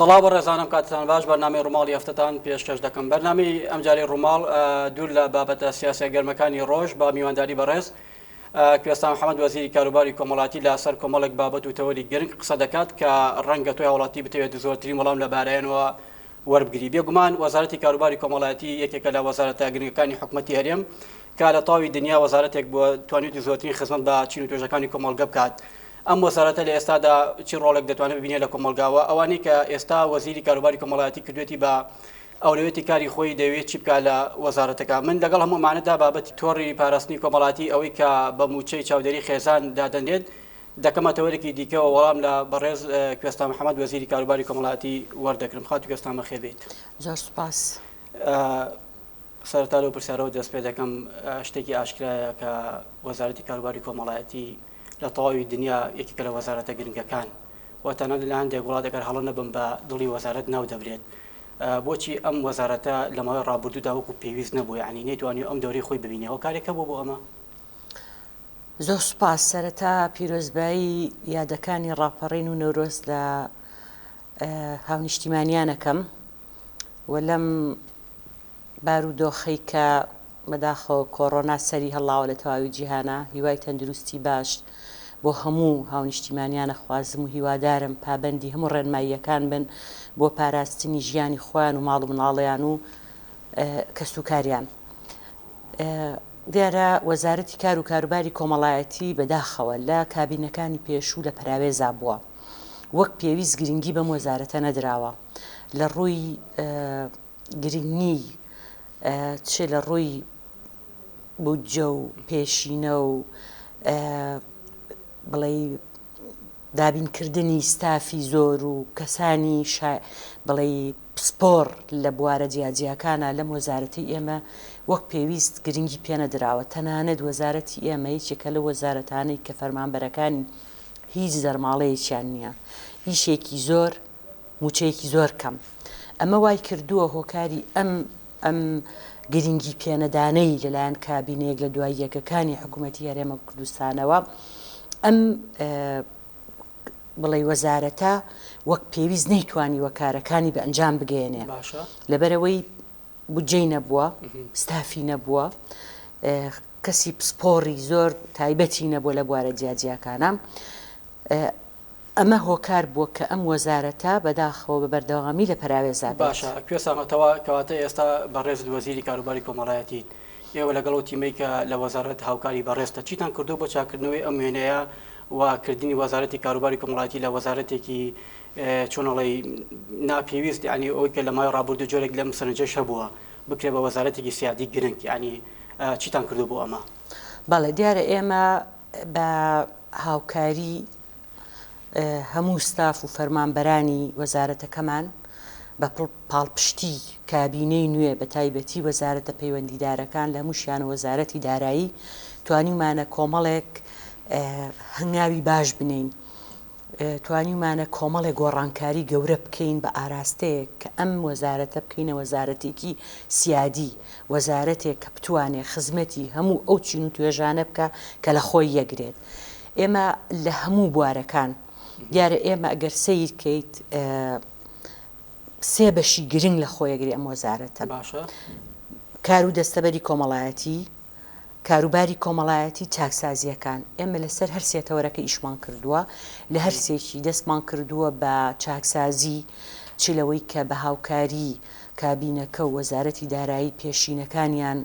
سڵاو بەڕێزانم کاتتان باش بەرنامەی ڕووماڵی هەفتەتان پێشکەش دەکەم بەرنامەی ئەمجارەی ڕووماڵ دوور لە بابەتە سیاسیە گەرمەکانی ڕۆژ بە میوانداری بەڕێز کوێستان محەممەد وەزیری کاروباری کۆمەڵاتی لەسەر کۆمەڵێک بابەت و تەوەری گرنگ قسە دەکات کە ڕەنگە تۆی هاوڵاتی بتەوێت زۆرترین وەڵام لە بارەیانەوە وەربگری. بێگومان وەزارەتی کاروباری کۆمەڵایەتی یەکێکە لە وەزارەتە گرنگەکانی حکومەتی هەرێم کە لە تەواوی دنیا وەزارەتێک بووە توانیویەتی زۆرترین خزمەت بە چین و توێژەکانی کۆمەڵگە بکات. ئەم وەزارەتە لە ئێستادا چی ڕۆڵێک دەتوانێت ببینێت لە کۆمەڵگاوە؟ ئەوانەی کە ئێستا وەزیری کاروباری کۆمەڵایەتی کردوێتی بە ئەولەویەتی کاری خۆی دەیەوێت چی بکات لە وەزارەتەکە؟ من لەگەڵ هەموو ئەمانەدا بابەتی تۆڕی پاراستنی کۆمەڵایەتی ئەوەی کە بە مووچەی چاودێری خێزان دادەنرێت دەکەمە تەوەرێکی دیکەوە وەڵام لە بەڕێز کوێستان محەمەد وەزیری کاروباری کۆمەڵایەتی وەردەگرم. خاتوو کوێستان بەخێر بێیت. زۆر سوپاس. سەرەتا لەو پرسیارەوە دەست پێ دەکەم شتێکی ئاشکرایە کە وەزارەتی کاروباری کۆمەڵایەتی لە تەواوی دنیا یەکێکە لە وەزارەتە گرنگەکان و تەنانەت لە هەندێک وڵات ئەگەر هەڵە نەبم بە دڵی وەزارەت ناو دەبرێت بۆچی ئەم وەزارەتە لە ماوەی ڕابردوودا وەکو پێویست نەبوو یعنی نەیتوانی ئەم دەورەی خۆی ببینێ هۆکارێک هەبوو بۆ ئەمە؟ زۆر سوپاس، سەرەتا پیرۆزبایی یادەکانی ڕاپەڕین و نەورۆز لە هاونیشتیمانیان ئەکەم و لەم بارودۆخەی کە بەداخەوە کۆڕۆنا سەری هەڵاوە لە تەواوی جیهانا هیوای تەندروستی باش بۆ هەموو هاونیشتیمانیان ئەخوازم و هیوادارم پابەندی هەموو ڕێنماییەکان بن بۆ پاراستنی ژیانی خۆیان و ماڵ و مناڵیان و کەسوکاریان. دیارە وەزارەتی کار و کاروباری کۆمەڵایەتی بەداخەوە لە کابینەکانی پێشوو لە پەراوێزا بووە. وەک پێویست گرنگی بەم وەزارەتە نەدراوە. لە ڕووی گرنگی چ لە ڕووی بودجە و پێشینە و بڵێی دابینکردنی ستافی زۆر و کەسانی بڵێی پسپۆڕ لە بوارە جیاجیاکانا لەم وەزارەتەی ئێمە وەک پێویست گرنگی پێنەدراوە، تەنانەت وەزارەتی ئێمە یەکێکە لەو وەزارەتانەی کە فەرمانبەرەکانی هیچ دەرماڵەیەکیان نییە، ئیشێکی زۆر مووچەیەکی زۆر کەم، ئەمە وای کردووە هۆکاری ئەم ئەم گرنگی پێنەدانەی لەلایەن کابینە یەک لە دوای یەکەکانی حکوومەتی هەرێمە کوردستانەوە ئەم بڵێی وەزارەتە وەک پێویست نەیتوانیوە کارەکانی بە ئەنجام بگەیەنێ باشە. لەبەرئەوەی بودجەی نەبووە، ستافی نەبووە، کەسی پسپۆڕی زۆر تایبەتی نەبووە لە بوارە جیاجیاکانە. ئەمە هۆکار بووە کە ئەم وەزارەتە بەداخەوە بە بەردەوامی لە پەراوێزا بێت. باشە کوێستان ئەتەوە کەواتە ئێستا بەڕێزت وەزیری کاروباری کۆمەڵایەتیت، ئێوە لەگەڵ ئەو تیمەی کە لە وەزارەت هاوکاری بەڕێزتە چیتان کردووە بۆ چاککردنەوەی ئەم وێنەیە و کردنی وەزارەتی کاروباری کۆمەڵایەتی لە وەزارەتێکی چۆن ئەڵێی ناپێویست یانی ئەوەی کە لە ماوەی ڕابردوو جۆرێک لەم سەرنجەش هەبووە بکرێ بە وەزارەتێکی سیادی گرنگ یانی چیتان کردووە بۆ ئەمە؟ بەڵێ دیارە ئێمە بە هاوکاری هەموو ستاف و فەرمانبەرانی وەزارەتەکەمان بە پاڵپشتی کابینەی نوێ بە تایبەتی وەزارەتە پەیوەندیدارەکان لە هەمووشیان وەزارەتی دارایی توانیومانە کۆمەڵێک هەنگاوی باش بنێین. توانیومانە کۆمەڵێک گۆڕانکاری گەورە بکەین بە ئاراستەیەک کە ئەم وەزارەتە بکەینە وەزارەتێکی سیادی، وەزارەتێک کە بتوانێت خزمەتی هەموو ئەو چین و توێژانە بکا کە لە خۆی یەگرێت. ئێمە لە هەموو بوارەکان، دیارە ئێمە ئەگەر سەیر کەیت سێ بەشی گرنگ لە خۆی ئەگرێ ئەم وەزارەتە. باشە. کار و دەستەبەری کۆمەڵایەتی، کاروباری کۆمەڵایەتی، چاکسازییەکان، ئێمە لەسەر هەر سێ تەوەرەکە ئیشمان کردووە، لە هەر سێکی دەستمان کردووە بە چاکسازی، چ لەوەی کە بە هاوکاری کابینەکە و وەزارەتی دارایی پێشینەکانیان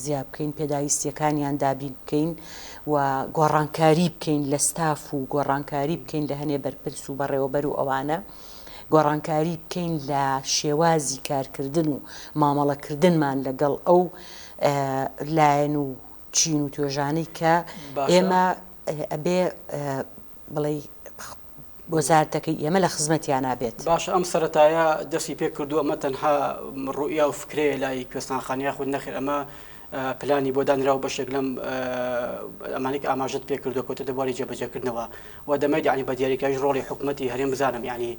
زیا بکەین، پێداویستییەکانیان دابین بکەین و گۆڕانکاری بکەین لە ستاف و گۆڕانکاری بکەین لە هەنێ بەرپرس و بەڕێوەبەر و ئەوانە، گۆڕانکاری بکەین لە شێوازی کارکردن و مامەڵەکردنمان لەگەڵ ئەو لایەن و چین و توێژانەی کە ئێمە ئەبێ بڵێی وەزارەتەکەی ئێمە لە خزمەتیانا بێت. باشە ئەم سەرەتایە دەستی پێ کردووە ئەمە تەنها ڕوئیا و فکرەیە لای کوێستان خان یاخود نەخێر ئەمە پلانی بۆ دانراو بەشێک لەم ئەمانەی کە ئاماژەت پێ کردووە کەوتۆتە بواری جێبەجێکردنەوە و دەمەوێت یانی بە دیاریکراویش ڕۆڵی حکومەتی هەرێم بزانم یانی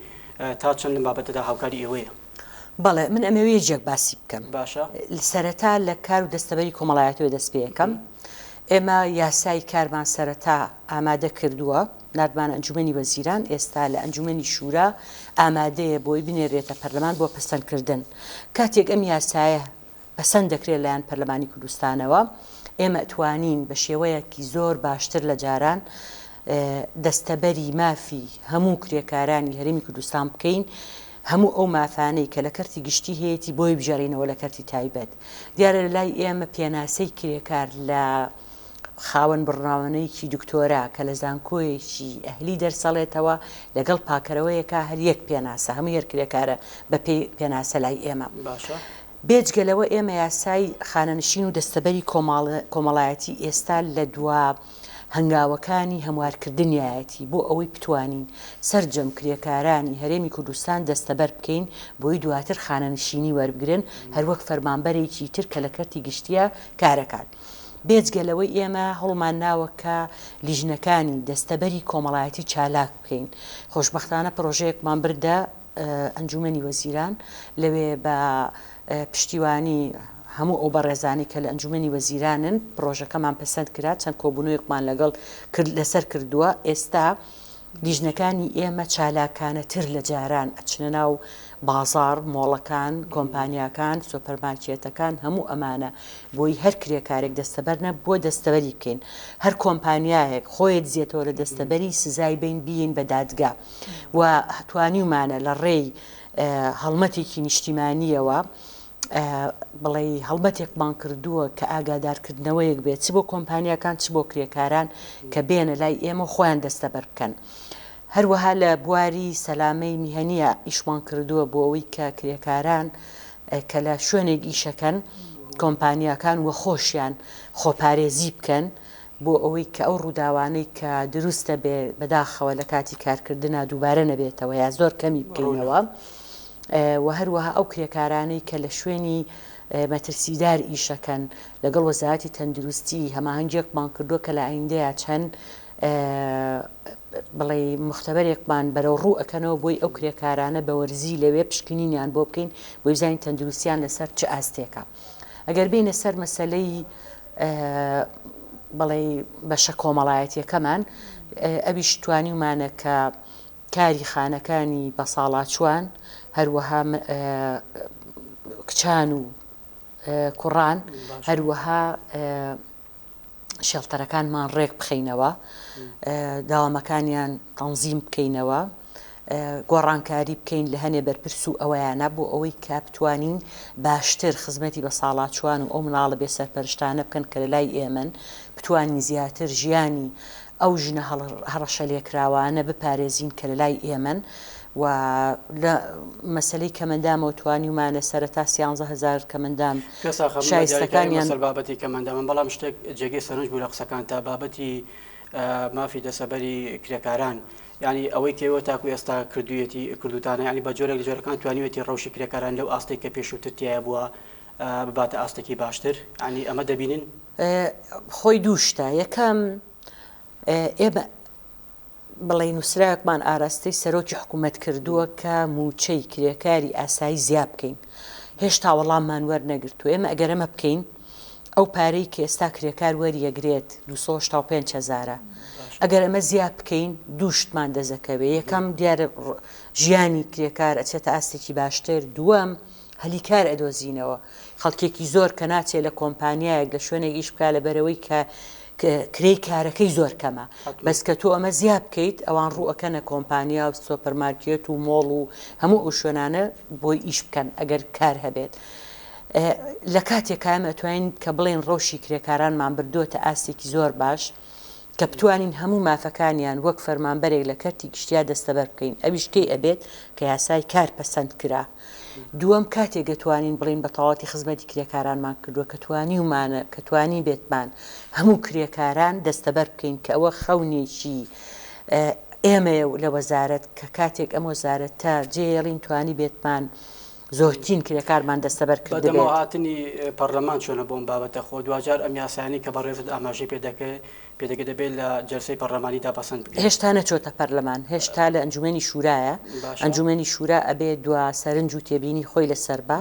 تا چەند لەم بابەتەدا هاوکاری ئێوەیە؟ بەڵێ من ئەمەوێ یەک باسی بکەم. باشە. سەرەتا لە کار و دەستەبەری کۆمەڵایەتیەوە دەست پێ ئەکەم. ئێمە یاسای کارمان سەرەتا ئامادە کردووە، ناردمانە ئەنجومەنی وەزیران، ئێستا لە ئەنجومەنی شورا ئامادەیە بۆی بنێرێتە پەرلەمان بۆ پەسەندکردن. کاتێک ئەم یاسایە پەسەند دەکرێت لایەن پەرلەمانی کوردستانەوە، ئێمە ئەتوانین بە شێوەیەکی زۆر باشتر لە جاران دەستەبەری مافی هەموو کرێکارانی هەرێمی کوردستان بکەین، هەموو ئەو مافانەی کە لە کەرتی گشتی هەیەتی بۆی بگێڕینەوە لە کەرتی تایبەت. دیارە لە لای ئێمە پێناسەی کرێکار لە خاوەن بڕناوەیەکی دکتۆرا کە لە زانکۆیەکی ئەهلی دەرسەڵێتەوە لەگەڵ پاکەرەوەیەکا هەر یەک پێناسە هەمووی هەر کرێکارە بە پێی پێناسە لای ئێمە. باشە. بێجگە لەوە ئێمە یاسای خانەنشین و دەستەبەری کۆمەڵایەتی ئێستا لە دوا هەنگاوەکانی هەموارکردنیایەتی بۆ ئەوەی بتوانین سەرجەم کرێکارانی هەرێمی کوردستان دەستەبەر بکەین بۆی دواتر خانەنشینی وەربگرن هەروەک فەرمانبەرێکی تر کە لە کەرتی گشتیە کارەکات. بێجگە لەوەی ئێمە هەوڵمان ناوە کە لیژنەکانی دەستەبەری کۆمەڵایەتی چالاک بکەین خۆشبەختانە پرۆژەیەکمان بردە ئەنجومەنی وەزیران، لەوێ بە پشتیوانی هەموو ئەو بەڕێزانەی کە لە ئەنجومەنی وەزیرانن پڕۆژەکەمان پەسەند کرا، چەند کۆبوونەوەیەکمان لەگەڵ کرد لەسەر کردووە، ئێستا لیژنەکانی ئێمە چالاکانەتر لە جاران ئەچنە ناو بازاڕ، مۆڵەکان، کۆمپانیاکان، سۆپەرمارکێتەکان، هەموو ئەمانە بۆی هەر کرێکارێک دەستەبەر نەبووە دەستەبەری بکەین، هەر کۆمپانیایەک خۆی دزێتەوە لە دەستەبەری سزای بەین بیەین بە دادگا. و توانیومانە لە ڕێی هەڵمەتێکی نیشتیمانییەوە بڵێی هەڵمەتێکمان کردووە کە ئاگادارکردنەوەیەک بێت چ بۆ کۆمپانیاکان چ بۆ کرێکاران کە بێنە لای ئێمە و خۆیان دەستەبەر بکەن. هەروەها لە بواری سەلامەی میهەنیە ئیشمان کردووە بۆ ئەوەی کە کرێکاران کە لە شوێنێک ئیشەکەن کۆمپانیاکان وە خۆشیان خۆپارێزی بکەن بۆ ئەوەی کە ئەو ڕووداوانەی کە دروست دەبێ بەداخەوە لە کاتی کارکردنا دووبارە نەبێتەوە یا زۆر کەمی بکەینەوە و هەروەها ئەو کرێکارانەی کە لە شوێنی مەترسیدار ئیشەکەن لەگەڵ وەزارەتی تەندروستی هەماهەنگیەکمان کردووە کە لە ئایندەیە چەند بڵێ مختبەرێکمان بەرەو ڕوو ئەکەنەوە بۆی ئەو کرێکارانە بە وەرزی لەوێ پشکنینیان بۆ بکەین بۆی بزانین تەندروستیان لەسەر چ ئاستێکە ئەگەر بینە سەر مەسلەی بڵێی بەشە کۆمەڵایەتیەکەمان ئەویش توانیومانە کە کاری خانەکانی بەساڵاچوان هەروەها کچان و کوڕان هەروەها شێڵتەرەکانمان ڕێک بخەینەوە داوامەکانیان تەنزیم بکەینەوە گۆڕانکاری بکەین لە هەنێ بەرپرس و ئەوەیانە بۆ ئەوەی کە بتوانین باشتر خزمەتی بەساڵاچووان و ئەو مناڵە بێ سەرپەرشتانە بکەن کە لە لای ئێمەن، بتوانین زیاتر ژیانی ئەو ژنە هەڕەشەلێکراوانە بپارێزین کە لە لای ئێمەن و لە مەسەلەی کەمەندامەوە توانیومانە سەرەتا 13 هەزار کەمەندام پێسا خەم بە دیاریکاری شایستەکانیان. لەسەر بابەتی کەمەندامن، بەڵام شتێک جێگەی سەرنج بوو لە قسەکانتا بابەتی مافی دەسەبەری کرێکاران یانی ئەوەی کە ئێوە تاکو ئێستا کردوویەتی کردووتانە یانی بە جۆرێک لە جۆرەکان توانیوێتی ڕەوشی کرێکاران لەو ئاستەی کە پێشووتر تیایا بووە بباتە ئاستێکی باشتر یانی ئەمە دەبینن؟ خۆی دوو شتە یەکەم ئێمە بڵێ نووسراوێکمان ئاراستەی سەرۆکی حکوومەت کردووە کە مووچەی کرێکاری ئاسایی زیا بکەین هێشتا وەڵاممان وەرنەگرتووە ئێمە ئەگەر ئەمە بکەین ئەو پارەی کە ئێستا کرێکار وەریەگرێت 285 هەزارە ئەگەر ئەمە زیاد بکەین دوو شتمان دەزەکەوێ یەکەم دیارە ژیانی کرێکار ئەچێتە ئاستێکی باشتر دووەم هەلی کار ئەدۆزینەوە خەڵکێکی زۆر کە ناچێت لە کۆمپانیایەک لە شوێنێک ئیش بکا لەبەرەوەی کە کرێی کارەکەی زۆر کەمە بەس کە تۆ ئەمە زیاد بکەیت ئەوان ڕوو ئەکەنە کۆمپانیا و سۆپەرمارکێت و مۆڵ و هەموو ئەو شوێنانە بۆی ئیش بکەن ئەگەر کار هەبێت. لە کاتێکا ئێمە ئەتوانین کە بڵێین ڕەوشی کرێکارانمان بردووەتە ئاستێکی زۆر باش کە بتوانین هەموو مافەکانیان وەک فەرمانبەرێک لە کەرتی گشتیا دەستەبەر بکەین ئەویش کەی ئەبێت کە یاسای کار پەسەند کرا دووەم کاتێک دەتوانین بڵێین بە تەواوەتی خزمەتی کرێکارانمان کردووە کە توانیومانە کە توانیبێتمان هەموو کرێکاران دەستەبەر بکەین کە ئەوە خەونێکی ئێمەیە لە وەزارەت کە کاتێک ئەم وەزارەتە جێیەڵین توانیبێتمان. زۆرترین کرێکارمان دەستەبەر بە کردبێت. دەمەوە هاتنی پەرلەمان چۆنە بۆ ئەم بابەتە؟ خۆ دواجار ئەم یاسایانەی کە بەڕێزت ئاماژەی پێ دەکەی پێ دەکەی دەبێت لە جەلسەی پەرلەمانیدا پەسەند بکرێت. هێشتا نەچۆتە پەرلەمان، هێشتا لە ئەنجومەنی شورایە، باشە. ئەنجومەنی شورا ئەبێ دوا سەرنج و تێبینی خۆی لەسەر با،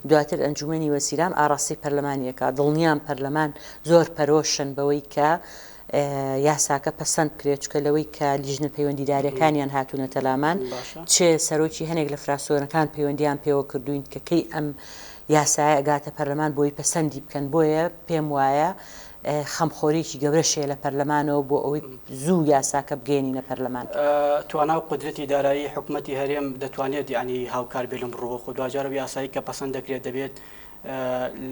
دواتر ئەنجومەنی وەزیران ئاڕاستەی پەرلەمانی ئەکا، دڵنیام پەرلەمان زۆر پەرۆشن بەوەی کە یاساکە پەسەند بکرێت، چونکە لەوەی کە لیژنە پەیوەندیدارەکانیان هاتوونەتە لامان، چ سەرۆکی هەنێک لە فراکسیۆنەکان پەیوەندیان پێوە کردووین کە کەی ئەم یاسایە ئەگاتە پەرلەمان بۆی پەسەندی بکەن، بۆیە پێم وایە خەمخۆریی گەورەش هەیە لە پەرلەمانەوە بۆ ئەوەی زوو یاساکە بگەیەنینە پەرلەمان. توانا و قودرەتی دارایی حکومەتی هەرێم دەتوانێت یانی هاوکار بێت لەم ڕووەوە، خۆ دواجار ئەو یاسایەی کە پەسەند دەکرێت دەبێت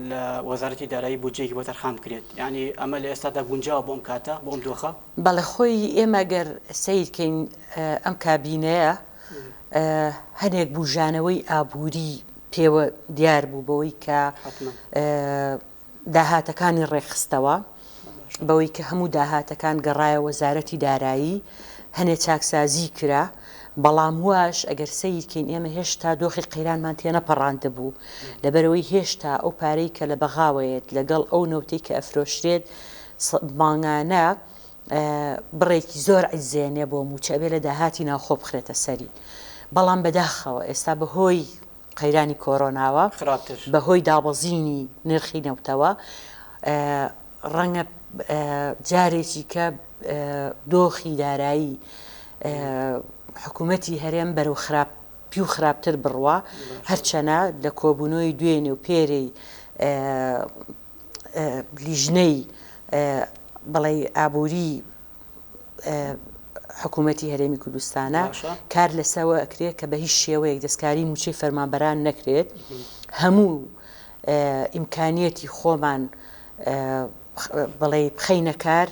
لە وەزارەتی دارایی بودجەیەکی بۆ تەرخان بکرێت، یانی ئەمە لە ئێستادا گونجاوە بۆ ئەم کاتە، بۆ ئەم دۆخە؟ بەڵێ خۆی ئێمە گەر سەیر کەین ئەم کابینەیە هەنێک بوژانەوەی ئابووری پێوە دیار بوو بەوەی کە داهاتەکانی ڕێکخستەوە، بەوەی کە هەموو داهاتەکان گەڕایە وەزارەتی دارایی، هەنێ چاکسازی کرا، بەڵام واش ئەگەر سەیر کەین ئێمە هێشتا دۆخی قەیرانمان تێنەپەڕاندبوو، لەبەرئەوەی هێشتا ئەو پارەی کە لە بەغاوەیەت لەگەڵ ئەو نەوتەی کە ئەفرۆشرێت مانگانە بڕێکی زۆر عیزێنێ بۆ مووچە ئەبێ لە داهاتی ناوخۆ بخرێتە سەری، بەڵام بەداخەوە ئێستا بەهۆی قەیرانی کۆرۆناوە، بەهۆی دابەزینی نرخی نەوتەوە، ڕەنگە جارێکی کە دۆخی دارایی حکوومەتی هەرێم بەرەو خراپی و خراپتر بڕوا، هەرچەنە لە کۆبوونەوەی دوێنێ و پێرێی لیژنەی بڵێ ئابووری حکوومەتی هەرێمی کوردستانە کار لەسەوە ئەکرێت کە بە هیچ شێوەیەک دەستکاری مووچەی فەرمانبەران نەکرێت هەموو ئیمکانیەتی خۆمان بڵێ بخەینە کار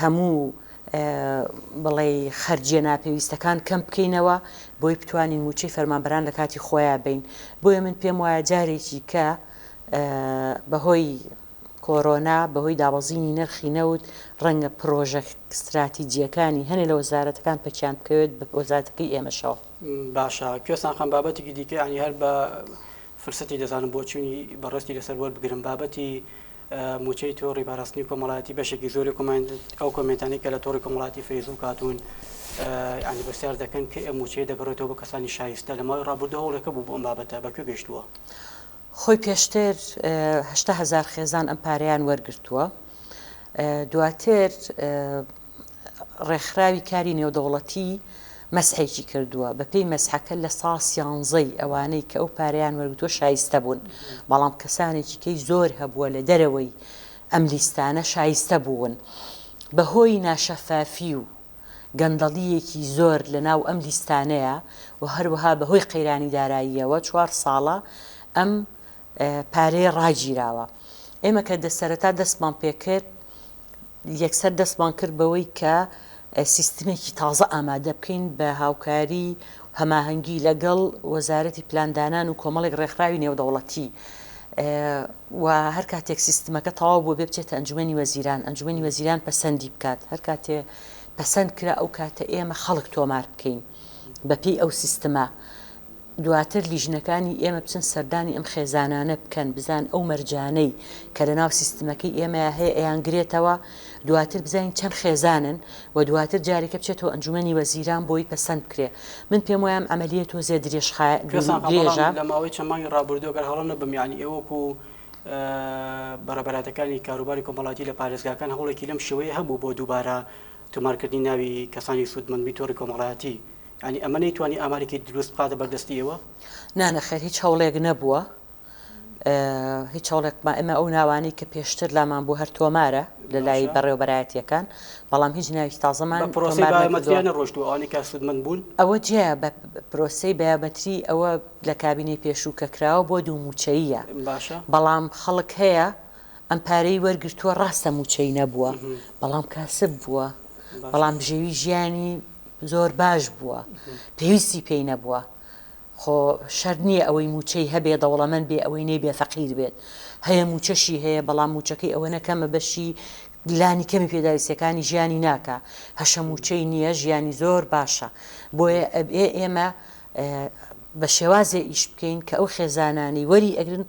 هەموو بڵێ خەرجیە ناپێویستەکان کەم بکەینەوە بۆی بتوانین مووچەی فەرمانبەران لە کاتی خۆیان بین بۆیە من پێم وایە جارێکی کە بەهۆی کۆرۆنا، بەهۆی دابەزینی نرخی نەوت، ڕەنگە پرۆژە ستراتیجییەکانی هەنێ لە وەزارەتەکان پەکیان بکەوێت بە وەزارەتەکەی ئێمەشەوە. باشە کوێستان خان بابەتێکی دیکە یانی هەر بە فرسەتی دەزانم بۆچوونی بەڕێزتی لەسەر وەربگرم بابەتی مووچەی تۆڕی پاراستنی کۆمەڵایەتی بەشێکی زۆری ئەو کۆمێنتانەی کە لە تۆڕی کۆمەڵاتی فەیسبوک هاتوون یانی پرسیار دەکەن کە ئەم مووچەیە دەگەڕێتەوە بۆ کەسانی شایستە لە ماوەی ڕابردوو هەوڵێکە بوو بۆ ئەم بابەتە بە کوێ گەیشتووە؟ خۆی پێشتر 80 هەزار خێزان ئەم پارەیان وەرگرتووە دواتر ڕێکخراوی کاری نێودەوڵەتی مەسحێکی کردووە بەپێی مەسحەکە لە سا سیانزەی ئەوانەی کە ئەو پارەیان وەرگتووە شایستە بوون بەڵام کەسانێکی کەی زۆر هەبووە لە دەرەوەی ئەم لیستانە شایستە بوون بەهۆی ناشەفافی و گەندەڵییەکی زۆر لە ناو ئەم لیستانەیە و هەروەها بە هۆی قەیرانی داراییەوە چوار ساڵە ئەم پارەیە ڕاگیراوە. ئێمە کە دە سەرەتا دەستمان پێکرد یەکسەر دەستمان کرد بەوەی کە سیستمێکی تازە ئامادە بکەین بە هاوکاری هەماهەنگی لەگەڵ وەزارەتی پلاندانان و کۆمەڵێک ڕێکخراوی نێودەوڵەتی و هەر کاتێک سیستمەکە تەواو بوو بێ بچێتە ئەنجومەنی وەزیران، ئەنجومەنی وەزیران پەسەندی بکات، هەر کاتێ پەسەند کرا ئەو کاتە ئێمە خەڵک تۆمار بکەین بەپێی ئەو سیستمە، دواتر لیژنەکانی ئێمە بچن سەردانی ئەم خێزانانە بکەن بزان ئەو مەرجانەی کە لەناو سیستمەکەی ئێمەیا هەیە ئەیانگرێتەوە، دواتر بزانین چەند خێزانن و دواتر جارێکە بچێتەوە ئەنجومەنی وەزیران بۆی پەسەند بکرێ. من پێم وایە ئەم عەمەلیە تۆزێ درێژخایە کوێستان خان بەڵام درێژە. لە ماوەی چەند مانگی ڕابردوو گەر هەڵە نەبم یانی ئێوە وەکو بەڕێبەراتەکانی کاروباری کۆمەڵایەتی لە پارێزگاکان هەوڵێکی لەم شێوەیە هەبوو بۆ دووبارە تۆمارکردنی ناوی کەسانی سوودمەندبووی تۆڕی کۆمەڵایەتی یانی ئەمە نەیتوانی ئامارێکی دروست بخاتە بەردەستی ئێوە؟ نا نەخێر هیچ هەوڵێک نەبووە. هیچ هەوڵێکمان ئێمە ئەو ناوانەی کە پێشتر لامان بوو هەر تۆمارە لە لای بەڕێوەبەرایەتیەکان بەڵام هیچ ناوێکی تازەمان بە پرۆسەی بایۆمەتریان نەڕۆشتووە ئەوانەی کە سوودمەند بوون؟ ئەوە جیایە بە پرۆسەی بایۆمەتری ئەوە لە کابینەی پێشوو کە کراوە بۆ دوو مووچەییە باشە بەڵام خەڵک هەیە ئەم پارەی وەرگرتووە ڕاستە مووچەی نەبووە بەڵام کاسب بووە بەڵام بژێوی ژیانی زۆر باش بووە پێویستی پێی نەبووە خۆ شەرت نییە ئەوەی مووچەی هەبێ دەوڵەمەند بێ ئەوەی نەیبێ فەقیر بێت. هەیە مووچەشی هەیە بەڵام مووچەکەی ئەوەنە کەمە بەشی لانی کەمی پێداویستیەکانی ژیانی ناکا. هەشە مووچەی نییە ژیانی زۆر باشە. بۆیە ئەبێ ئێمە. بە شێوازێ ئیش بکەین کە ئەو خێزانانەی وەری ئەگرن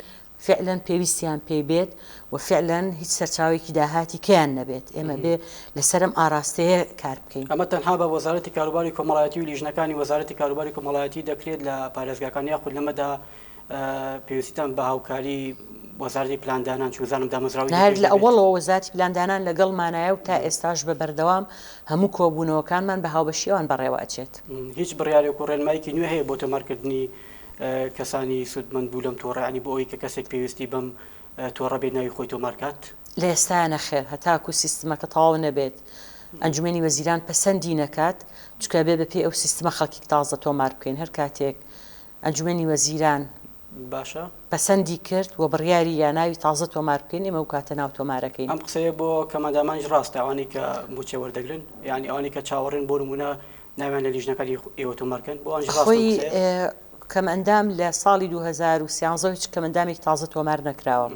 فعلەن پێویستیان پێی بێت و فعلەن هیچ سەرچاوەیەکی داهاتی کەیان نەبێت ئێمە بێ لەسەر ئەم ئاراستەیە کار بکەین. ئەمە تەنها بە وەزارەتی کاروباری کۆمەڵایەتی و لیژنەکانی وەزارەتی کاروباری کۆمەڵایەتی دەکرێت لە پارێزگاکان یاخود لەمەدا پێویستیتان بە هاوکاری وەزارەتی پلاندانان چوزانم دامەزراوەی هەر دیکەش لە دەبێت؟ ئەوەڵەوە وەزارەتی پلاندانان لەگەڵمانایە و تا ئێستاش بە بەردەوام هەموو کۆبوونەوەکانمان بە هاوبەشی ئەوان بەڕێوە ئەچێت. هیچ بڕیارێک و ڕێنمایەکی نوێ هەیە بۆ تۆمارکردنی کەسانی سوودمەند بوو لەم تۆڕە یانی بۆ ئەوەی کە کەسێک پێویستی بەم تۆڕە بێت ناوی خۆی تۆمار کات؟ لە ئێستایا نەخێر هەتاکو سیستمەکە تەواو نەبێت ئەنجومەنی وەزیران پەسەندی نەکات چونکە ئەبێ بەپێی ئەو سیستمە خەڵکی تازە تۆمار بکەین هەر کاتێک ئەنجومەنی وەزیران باشە. پەسەندی کرد و بڕیاری یا ناوی تازە تۆمار بکەین ئێمە ئەو کاتە ناو تۆمارەکەین. ئەم قسەیە بۆ کەمئەندامانیش ڕاستە ئەوانەی کە مووچە وەردەگرن یانی ئەوانەی کە چاوەڕێن بۆ نموونە ناویان لە لیژنەکانی ئێوە تۆمار کەن بۆ ئەوانیش ڕاستە ئەم خۆی قسەیە؟ کەمئەندام لە ساڵی 2013 هیچ کەمئەندامێکی تازە تۆمار نەکراوە.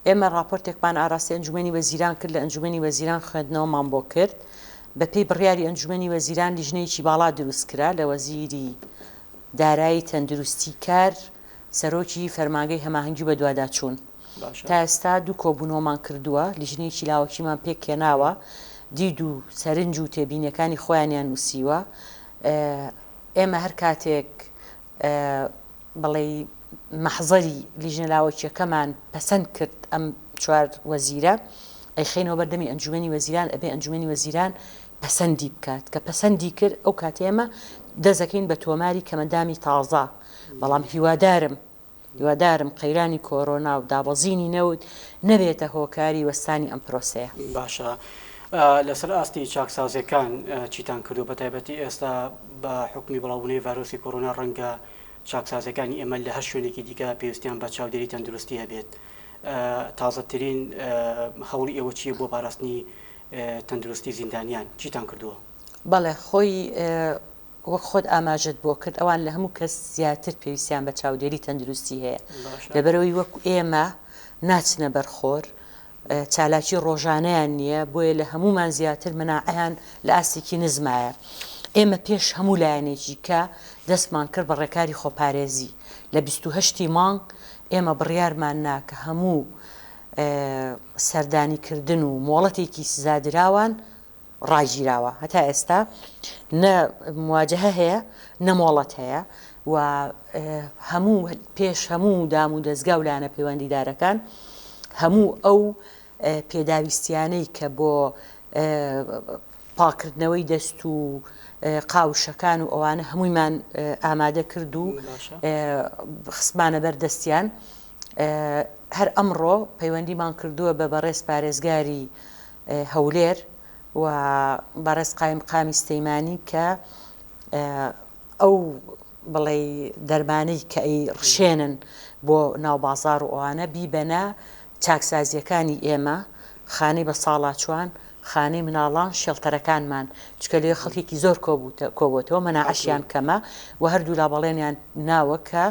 ئێمە ڕاپۆرتێکمان ئاراستەی ئەنجومەنی وەزیران کرد، لە ئەنجومەنی وەزیران خوێندنەوەمان بۆ کرد. بەپێی بڕیاری ئەنجومەنی وەزیران لیژنەیەکی باڵا دروست کرا لە وەزیری دارایی، تەندروستی، کار، سەرۆکی فەرمانگەی هەماهەنگی و بەدواداچوون. تا ئێستا دوو کۆبوونەوەمان کردووە، لیژنەیەکی لاوەکیمان پێکهێناوە، دید و سەرنج و تێبینیەکانی خۆیانیان نووسیوە. ئێمە هەر کاتێک بڵێی مەحزەری لیژنە لاوەکیەکەمان پەسەند کرد ئەم چوار وەزیرە ئەیخەینەوە بەردەمی ئەنجومەنی وەزیران ئەبێ ئەنجومەنی وەزیران پەسەندی بکات کە پەسەندی کرد ئەو کاتێ ئێمە دەزەکەین بە تۆماری کەمەندامی تازە بەڵام هیوادارم هیوادارم قەیرانی کۆرۆنا و دابەزینی نەوت نەبێتە هۆکاری وەستانی ئەم پرۆسەیە. باشە لەسەر ئاستی چاکسازیەکان چیتان کردووە بەتایبەتی ئێستا بە حوکمی بڵاوبوونەوەی ڤایرۆسی کۆرۆنا ڕەنگە چاکسازیەکانی ئێمە لە هەر شوێنێکی دیکە پێویستیان بە چاودێری تەندروستی هەبێت تازەترین هەوڵی ئێوە چییە بۆ پاراستنی تەندروستی زیندانیان چیتان کردووە؟ بەڵێ خۆی وەک خۆت ئاماژەت بۆ کرد ئەوان لە هەموو کەس زیاتر پێویستیان بە چاودێری تەندروستی هەیە لەبەرەوەی وەک ئێمە ناچنە بەر خۆر چالاکی ڕۆژانەیان نییە بۆیە لە هەمومان زیاتر مناعیان لە ئاستێکی نزمایە ئێمە پێش هەموو لایەنێکی کە دەستمان کرد بە ڕێکاری خۆپارێزی لە 28 مانگ ئێمە بڕیارمان نا کە هەموو سەردانیکردن و مۆڵەتێکی سزادراوان ڕاگیراوە هەتا ئێستا نە مواجهە هەیە نە مۆڵەت هەیە و هەموو پێش هەموو دام و دەزگا و لایەنە پەیوەندیدارەکان هەموو ئەو پێداویستیانەی کە بۆ پاکردنەوەی دەست و قاوشەکان و ئەوانە هەموویمان ئامادە کرد و خستمانە بەر دەستیان هەر ئەمڕۆ پەیوەندیمان کردووە بە بەڕێز پارێزگاری هەولێر و بەڕێز قایمقامی سلێمانی کە ئەو بڵێی دەرمانەی کە ئەی ڕشێنن بۆ ناو بازار و ئەوانە بیبەنە چاکسازیەکانی ئێمە خانەی بە ساڵاچوان خانەی مناڵان شێڵتەرەکانمان چکە لێ خەڵکێکی زۆر کۆبووتەوە مەناعەشیان کەمە و هەردوولا بەڵێنیان ناوە کە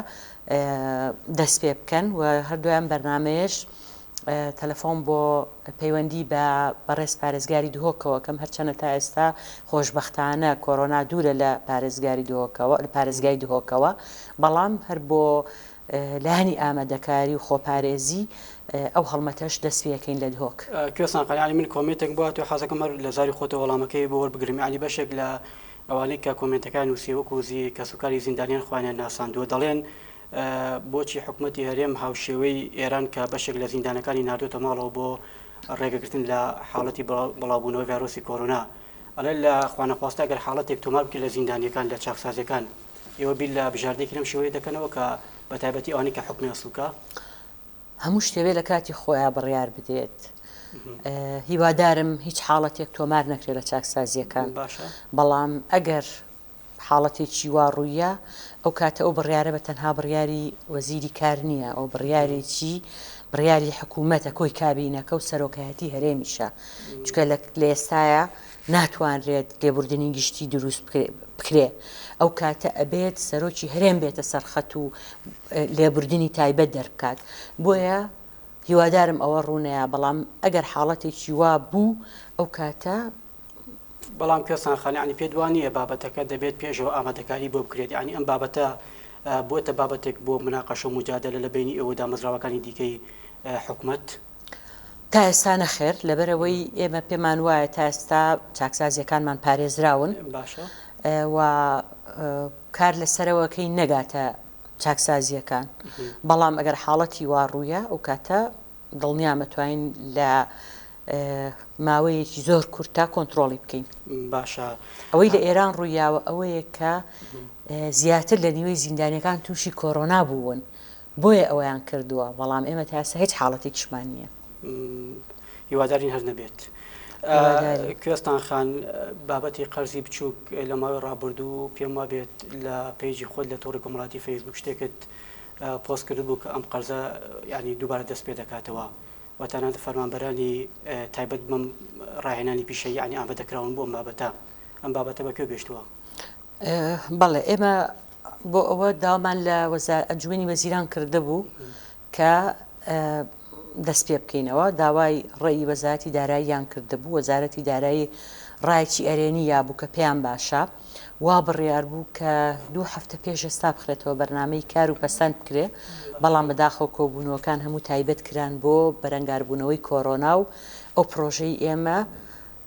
دەست پێ بکەن و هەردوویان بەرنمەیەش تەلەفۆن بۆ پەیوەندی بە بەڕێز پارێزگاری دهۆکەوە کەم هەرچەنە تا ئێستا خۆشبەختانە کۆرۆنا دوورە لە پارێزگاری دهۆکەوە لە پارێزگای دهۆکەوە بەڵام هەر بۆ لایەنی ئامادەکاری و خۆپارێزی ئەو هەڵمەتەش دەست پێەکەین لە دهۆک. کوێستان خان یانی من کۆمێنتێکم بۆ هاتووە حەزەکەم هەر لە زاری خۆتەوە وەڵامەکەی بۆ وەربگرم یانی بەشێک لە ئەوانەی کە کۆمێنتەکان نووسیوە وەکو کەسوکاری زیندانیان خۆیانیان ناساندووە دەڵێن بۆچی حکومەتی هەرێم هاوشێوەی ئێران کە بەشێک لە زیندانەکانی ناردۆتە ماڵەوە بۆ ڕێگەگرتن لە حاڵەتی بڵاوبوونەوەی ڤایرۆسی کۆرۆنا ئەڵێ لە خوانەخواستە گەر حاڵەتێک تۆمار بکرێت لە زیندانیەکان لە چاکسازیەکان ئێوە بیر لە بژاردەیەکی لەم شێوەیە دەکەنەوە کە بە تایبەتی ئەوانەی کە حوکمیان سووکە؟ هەموو شتێ بێ لە کاتی خۆیا بڕیار بدرێت هیوادارم هیچ حاڵەتێک تۆمار نەکرێت لە چاکسازیەکان بەڵام ئەگەر حاڵەتێکی وا ڕووییا، ئەو کاتە ئەو بڕیارە بە تەنها بڕیاری وەزیری کار نییە، ئەوە بڕیارێکی بڕیاری حکوومەتە، کۆی کابینەکە و سەرۆکایەتی هەرێمیشە، چونکە لە لە ئێستایا ناتوانرێت لێبوردنی گشتی دروست بکرێ، ئەو کاتە ئەبێت سەرۆکی هەرێم بێتە سەر خەت و لێبوردنی تایبەت دەربکات، بۆیە هیوادارم ئەوە ڕوونەیا، بەڵام ئەگەر حاڵەتێکی وا بوو ئەو کاتە بەڵام کوێستان خان یانی پێت وا نییە بابەتەکە دەبێت پێشەوە ئامادەکاری بۆ بکرێت یانی ئەم بابەتە. بۆتە بابەتێک بۆ مناقەشە و موجادەلە لە بەینی ئێوە و دامەزراوەکانی دیکەی حکومەت؟ تا ئێستا نەخێر، لەبەرئەوەی ئێمە پێمان وایە تا ئێستا چاکسازییەکانمان پارێزراون و کار لەسەرەوەکەی نەگاتە چاکسازییەکان، بەڵام ئەگەر حاڵەتی وا ڕوویا ئەو کاتە دڵنیام ئەتوانین لە ماوەیەکی زۆر کورتا کۆنترۆڵی بکەین. باشە. ئەوەی لە ئێران ڕوویاوە ئەوەیە کە زیاتر لە نیوەی زیندانیەکان تووشی کۆرۆنا بوون بۆیە ئەوەیان کردووە بەڵام ئێمە تا ئێستا هیچ حاڵەتێکیشمان نییە. هیوادارین هەر نەبێت. کوێستان خان بابەتی قەرزی بچووک لە ماوەی ڕابردوو پێم وابێت لە پەیجی خۆت لە تۆڕی کۆمەڵاتی فەیسبوک شتێکت پۆست کردبوو کە ئەم قەرزە یعنی دووبارە دەست پێ دەکاتەوە و تەنانەت فەرمانبەرانی تایبەت بەم ڕاهێنانی پیشەیی یعنی ئامادەکراون بۆ ئەم بابەتە ئەم بابەتە بە کوێ گەیشتووە؟ بەڵێ ئێمە بۆ ئەوە داوامان لە ئەنجومەنی وەزیران کردبوو کە دەست پێ بکەینەوە داوای ڕێی وەزارەتی داراییان کردبوو وەزارەتی دارایی ڕایەکی ئەرێنی یابوو کە پێیان باشە وا بڕیار بوو کە دوو هەفتە پێش ئێستا بخرێتەوە بەرنامەی کار و پەسەند بکرێ بەڵام بەداخەوە کۆبوونەوەکان هەموو تایبەت کران بۆ بەرەنگاربوونەوەی کۆرۆنا و ئەو پرۆژەی ئێمە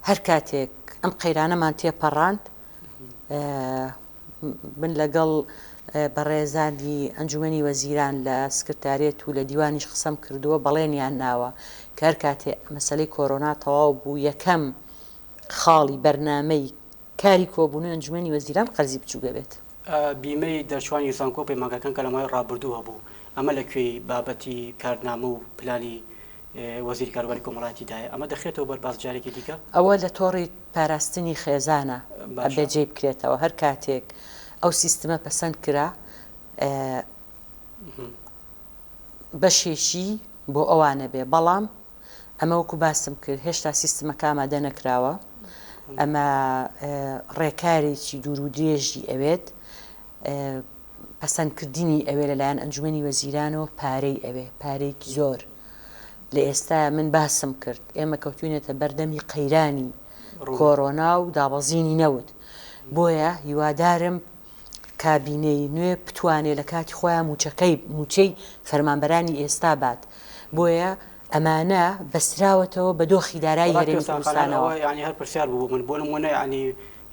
هەر کاتێک ئەم قەیرانەمان تێپەڕاند من لەگەڵ بەڕێزانی ئەنجومەنی وەزیران لە سکرتاریەت و لە دیوانیش قسەم کردووە بەڵێنیان ناوە کە هەر کاتێ مەسەلەی کۆرۆنا تەواو بوو یەکەم خاڵی بەرنامەی کاری کۆبوونەوەی ئەنجومەنی وەزیران قەرزی بچووک ئەبێت. بیمەی دەرچوانی زانکۆ و پەیمانگاکان کە لە ماوەی ڕابردوو هەبوو، ئەمە لە کوێی بابەتی کارنامە و پلانی وەزیری کاروباری کۆمەڵایەتی دایە؟ ئەمە دەخرێتەوە بەر باس جارێکی دیکە؟ ئەوە لە تۆڕی پاراستنی خێزانە ئەبێ جێی بکرێتەوە، هەر کاتێک ئەو سیستمە پەسەند کرا بەشێکی بۆ ئەوانە بێ، بەڵام ئەمە وەکو باسم کرد هێشتا سیستمەکە ئامادە نەکراوە، ئەمە ڕێکارێکی دوور و درێژی ئەوێت، پەسەندکردنی ئەوێ لەلایەن ئەنجومەنی وەزیرانەوە پارەی ئەوێ، پارەیەکی زۆر. لە ئێستایا من باسم کرد ئێمە کەوتوینەتە بەردەمی قەیرانی کۆرۆنا و دابەزینی نەوت، بۆیە هیوادارم کابینەی نوێ بتوانێ لە کاتی خۆیان مووچەکەی مووچەی فەرمانبەرانی ئێستا بات، بۆیە ئەمانە بەستراوەتەوە بە دۆخی دارایی هەرێمی کوردستانەوە. یانی هەر پرسیار بوو بۆ من بۆ نموونە یانی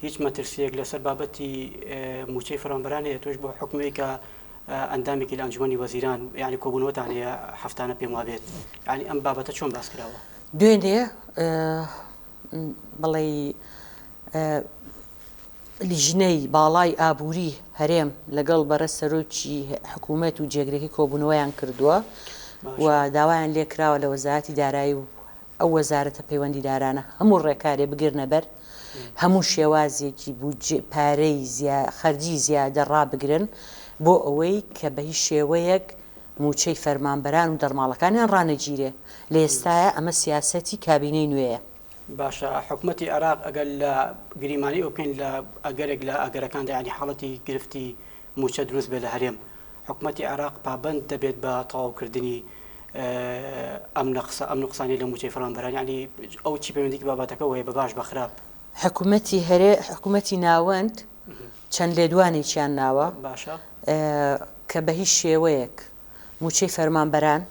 هیچ مەترسییەک لەسەر بابەتی مووچەی فەرمانبەران هەیە تۆش بۆ حوکمێک کە ئەندامێکی لە ئەنجومەنی وەزیران یانی کۆبوونەوەتان هەیە هەفتانە پێم وابێت یانی ئەم بابەتە چۆن باس کراوە؟ دوێنێ بڵێی لیژنەی باڵای ئابووری هەرێم لەگەڵ بەڕێز سەرۆکی حکوومەت و جێگرەکەی کۆبوونەوەیان کردووە و داوایان لێکراوە لە وەزارەتی دارایی و ئەو وەزارەتە پەیوەندیدارانە هەموو ڕێکارێ بگرنە بەر، هەموو شێوازێکی بودجە پارەی خەرجی زیادە ڕابگرن بۆ ئەوەی کە بە هیچ شێوەیەک مووچەی فەرمانبەران و دەرماڵەکانیان ڕانەگیرێ. لە ئێستایا ئەمە سیاسەتی کابینەی نوێیە. باشە حکومەتی عێراق ئەگەر لە گریمانەی ئەو بکەین لە ئەگەرێک لە ئەگەرەکاندا یانی حاڵەتی گرفتی مووچە دروست بێت لە هەرێم حکومەتی عێراق پابەند دەبێت بە تەواوکردنی ئەم نەقسە ئەم نوقسانی لە مووچەی فەرمانبەران یانی ئەو چی پەیوەندیکی بابەتەکەوە هەیە بە باش بە خراپ؟ حکومەتی هەرێ حکومەتی ناوەند چەند لێدوانێکیان ناوە باشە کە بە هیچ شێوەیەک مووچەی فەرمانبەران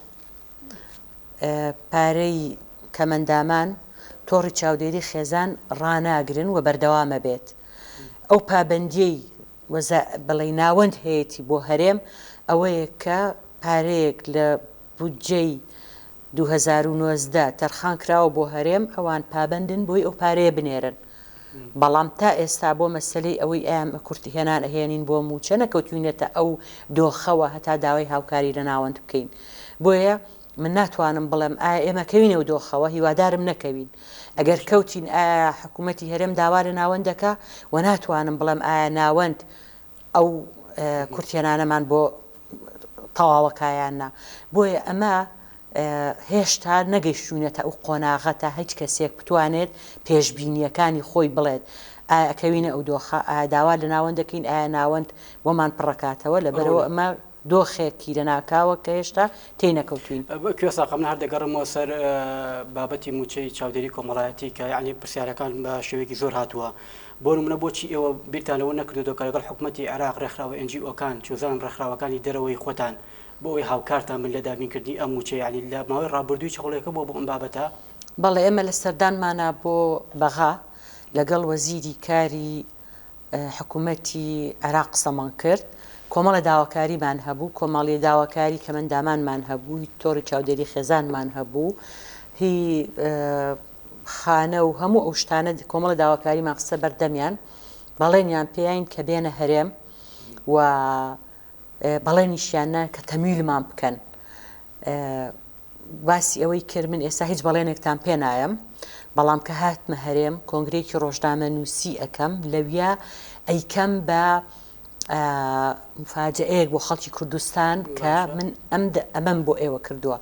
پارەی کەمەندامان، تۆڕی چاودێری خێزان ڕاناگرن و بەردەوامە بێت. ئەو پابەندیەی وەزا بڵێی ناوەند هەیەتی بۆ هەرێم ئەوەیە کە پارەیەک لە بودجەی 2019 تەرخان کراوە بۆ هەرێم ئەوان پابەندن بۆی ئەو پارەیە بنێرن. بەڵام تا ئێستا بۆ مەسەلەی ئەوەی ئایا کورتهێنان ئەهێنین بۆ مووچە نەکەوتوینەتە ئەو دۆخەوە هەتا داوای هاوکاری لە ناوەند بکەین بۆیە من ناتوانم بڵێم ئایا ئێمە کەوینە ئەو دۆخەوە هیوادارم نەکەوین ئەگەر کەوتین ئایا حکوومەتی هەرێم داوا لە ناوەند دەکا و ناتوانم بڵێم ئایا ناوەند ئەو کورتهێنانەمان بۆ تەواوەکا یان نا بۆیە ئەمە هێشتا نەگەیشتوینەتە ئەو قۆناغە تا هیچ کەسێک بتوانێت پێشبینییەکانی خۆی بڵێت ئایا ئەکەوینە ئەو دۆخە ئایا داوا لە ناوەند دەکەین ئایا ناوەند بۆمان پڕەکاتەوە لەبەرەوە ئەمە. دۆخێکی لەناکاوە کە هێشتا تێی نەکەوتوین. کوێستا من هەر دەگەڕێمەوە سەر بابەتی مووچەی چاودێری کۆمەڵایەتی کە یانی پرسیارەکان بە شێوەیەکی زۆر هاتووە. بۆ نمونە بۆچی ئێوە بیرتان لەوە نەکردۆتەوە کە لەگەڵ حکومەتی عێراق ڕێکخراوە NGO کان چوزانم ڕێکخراوەکانی دەرەوەی خۆتان بۆ ئەوەی هاوکارتان بن لە دابینکردنی ئەم مووچەیە یانی لە ماوەی ڕابردووی چ هەوڵێکە بووە بۆ ئەم بابەتە؟ بەڵێ ئێمە لە سەردانمانا بۆ بەغا لەگەڵ وەزیری کاری حکوومەتی عێراق قسەمان کرد، کۆمەڵە داواکاریمان هەبوو، کۆمەڵی داواکاری کەمەندامانمان هەبوو، تۆڕی چاودێری خێزانمان هەبوو، هی خانە و هەموو ئەو شتانە کۆمەڵە داواکاریمان خستە بەردەمیان، بەڵێنیان پێین کە بێنە هەرێم و بەڵێنیشیان نا کە تەمویلمان بکەن. باسی ئەوەی کرد من ئێستا هیچ بەڵێنێکتان پێ نایەم، بەڵام کە هاتمە هەرێم کۆنگرەیەکی ڕۆژنامەنووسی ئەکەم، لەویا ئەیکەم بە مفاجەئەیەک بۆ خەڵکی کوردستان کە من ئەم ئەمەم بۆ ئێوە کردووە.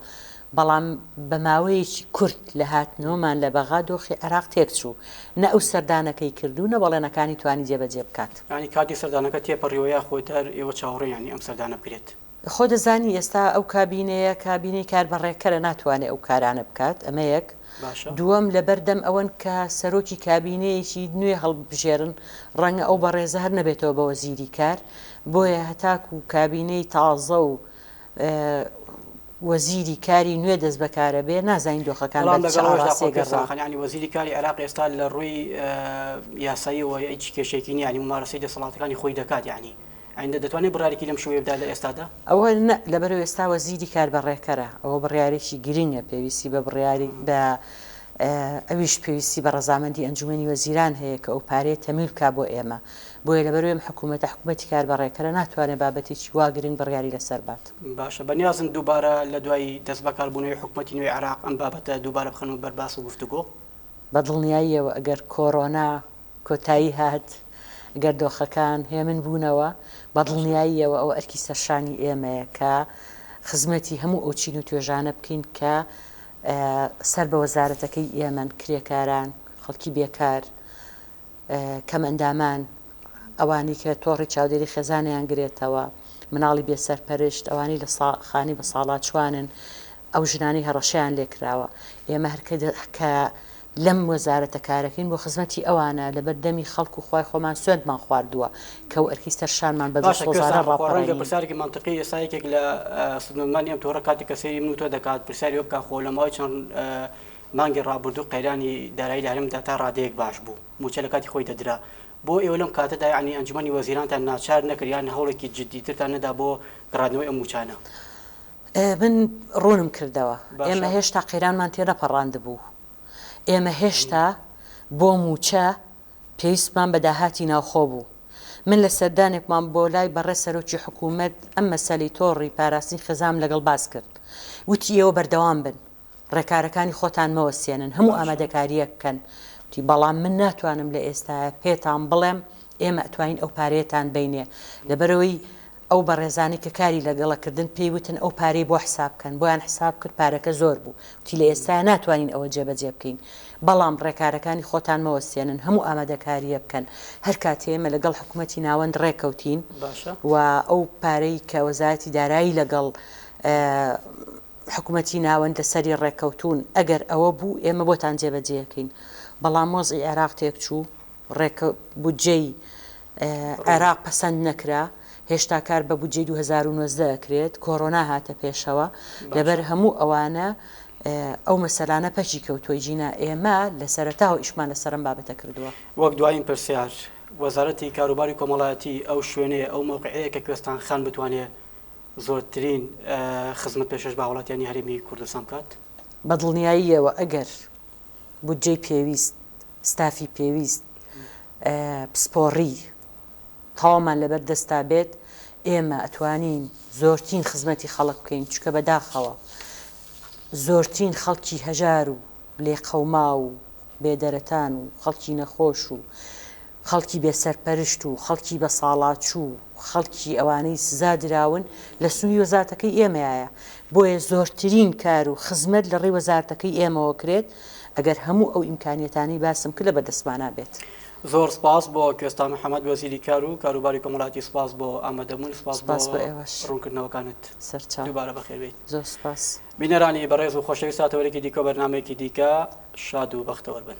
بەڵام بە ماوەیەکی کورت لە هاتنەوەمان لە بەغا دۆخی عێراق تێکچوو، نە ئەو سەردانەکەی کرد و نە بەڵێنەکانی توانی جێبەجێ بکات. یانی کاتی سەردانەکە تێپەڕیوە یاخود هەر ئێوە چاوەڕێن یانی ئەم سەردانە بکرێت؟ خۆ دەزانی ئێستا ئەو کابینەیە کابینەی کاربەڕێکەرە ناتوانێ ئەو کارانە بکات ئەمە یەک. باشە. دووەم لەبەر دەم ئەوەن کە سەرۆکی کابینەیەکی نوێ هەڵبژێرن ڕەنگە ئەو بەڕێزە هەر نەبێتەوە بە وەزیری کار بۆیە هەتاکوو کابینەی تازە و وەزیری کاری نوێ دەست بەکارە بێ نازانین دۆخەکان بەڵام بەر چ لەگەڵ ئەوەشدا ئاڕاستەیەک خۆ ئەڕوا. خان یانی وەزیری کاری عێراق ئێستا لە ڕووی یاساییەوە هیچ کێشەیەکی نییە یانی مومارەسەی دەسەڵاتەکانی خۆی دەکات یانی ئایندە دەتوانێت بڕیارێکی لەم شێوەیە بدات لە ئێستادا؟ ئەوە نە لەبەرئەوەی ئێستا وەزیری کاربەڕێکەرە ئەوە بڕیارێکی گرنگە پێویستی بە بڕیاری بە ئەویش پێویستی بە ڕەزامەندی ئەنجومەنی وەزیران هەیە کە ئەو پارەیە تەمیل بکا بۆ ئێمە بۆیە لەبەرئەوەی ئەم حکوومەتە حکوومەتی کاربەڕێکەرە ناتوانێت بابەتێکی وا گرنگ بڕیاری لەسەر بات. باشە بەنیازن دووبارە لە دوای دەستبەکاربوونەوەی حکومەتی نوێی عێراق ئەم بابەتە دووبارە بخەنەوە بەر باس و گفتوگۆ؟ بە دڵنیاییەوە ئەگەر کۆرۆنا کۆتایی هات، گەر دۆخەکان هێمن بوونەوە، بە دڵنیاییەوە ئەوە ئەرکی سەرشانی ئێمەیە کە خزمەتی هەموو ئەو چین و توێژانە بکەین کە سەر بە وەزارەتەکەی ئێمەن، کرێکاران، خەڵکی بێکار، کەمئەندامان، ئەوانەی کە تۆڕی چاودێری خێزانیان گرێتەوە، مناڵی بێسەرپەرشت، ئەوانەی لە خانەی بەساڵاچووانن، ئەو ژنانەی هەڕەشەیان لێکراوە. ئێمە هەر کە لەم وەزارەتە کارەکەین بۆ خزمەتی ئەوانە، لەبەر دەمی خەڵک و خوای خۆمان سوێندمان خواردووە کە ئەو ئەرکەی سەر شانمان بە باشە دڵسۆزانە کوێستان خۆ ڕەنگە ڕاپەڕێنین. پرسیارێکی مەنتقی ئێستا یەکێک لە سودمەندانی ئەم تۆڕە کاتێک کە سەیری من و تۆ دەکات پرسیاری ئەوە بکات خۆ لە ماوەی چەند مانگی ڕابردوو قەیرانی دارایی لە هەرێمدا تا ڕادەیەک باش بوو مووچە لە کاتی خۆی دەدرا بۆ ئێوە لەم کاتەدا یانی ئەنجومەنی وەزیرانتان ناچار نەکرد یان هەوڵێکی جدیترتان نەدا بۆ گەڕاندنەوەی ئەم مووچانە؟ من ڕوونم کردەوە ئێمە باشە. هێشتا قەیرانمان تێنەپەڕاندبوو ئێمە هێشتا بۆ مووچە پێویستمان بە داهاتی ناوخۆ بوو. من لە سەردانێکمان بۆ لای بەڕێز سەرۆکی حکوومەت ئەم مەسەلەی تۆڕی پاراستنی خێزانم لەگەڵ باس کرد. وتی ئێوە بەردەوام بن، ڕێکارەکانی خۆتان مەوەستێنن، هەموو ئامادەکارییەک بکەن. وتی بەڵام من ناتوانم لە ئێستایا پێتان بڵێم ئێمە ئەتوانین ئەو پارەیەتان بەینێ. لەبەرئەوەی ئەو بەڕێزانەی کە کاری لەگەڵە کردن پێی وتن ئەو پارەی بۆ حساب کەن، بۆیان حساب کرد پارەکە زۆر بوو، وتی لە ئێستایا ناتوانین ئەوە جێبەجێ بکەین، بەڵام ڕێکارەکانی خۆتان مەوەستێنن، هەموو ئامادەکارییە بکەن، هەر کاتێ ئێمە لەگەڵ حکومەتی ناوەند ڕێکەوتین و ئەو پارەی کە وەزارەتی دارایی لەگەڵ حکومەتی ناوەند لەسەری ڕێکەوتوون، ئەگەر ئەوە بوو ئێمە بۆتان جێبەجێ ئەکەین، بەڵام وەزعی عێراق تێکچوو، ڕێکە بودجەی عێراق پەسەند نەکرا، هێشتا کار بە بودجەی 2019 ئەکرێت، کۆرۆنا هاتە پێشەوە، لەبەر هەموو ئەوانە ئەو مەسەلانە پەکی کەوتووە، جینا ئێمە لە سەرەتاوە ئیشمان لەسەر ئەم بابەتە کردووە. وەک دوایین پرسیار، وەزارەتی کاروباری کۆمەڵایەتی ئەو شوێنەیە، ئەو مەوقعەیە کە کوێستان خان بتوانێ زۆرترین خزمەت پێشکەش بە هاوڵاتیانی هەرێمی کوردستان بکات؟ بە دڵنیاییەوە ئەگەر بودجەی پێویست ستافی پێویست، پسپۆڕی تەواومان لەبەر دەستا بێت، ئێمە ئەتوانین زۆرترین خزمەتی خەڵک بکەین، چونکە بەداخەوە زۆرترین خەڵکی هەژار و لێقەوماو و بێدەرەتان و خەڵکی نەخۆش و خەڵکی بێ سەرپەرشت و خەڵکی بەساڵاچوو و خەڵکی ئەوانەی سزا دراون لە سنووری وەزارەتەکەی ئێمەیایە، بۆیە زۆرترین کار و خزمەت لە ڕێی وەزارەتەکەی ئێمەوە کرێت ئەگەر هەموو ئەو ئیمکانیەتانەی باسم کرد لە بەردەستمانا بێت. زۆر سپاس بۆ کوێستان محەمەد وەزیری کار و کاروباری کۆمەڵاتی سپاس بۆ ئامادەبوون سپاس بۆ ئێوەش ڕوونکردنەوەکانت سەرچاو دووبارە بەخێربێیت زۆر سپاس. بینەرانی بەڕێز و خۆشەویست تا تەوەرێکی دیکە و بەرنامەیەکی دیکە شاد و بەختەوەر بن.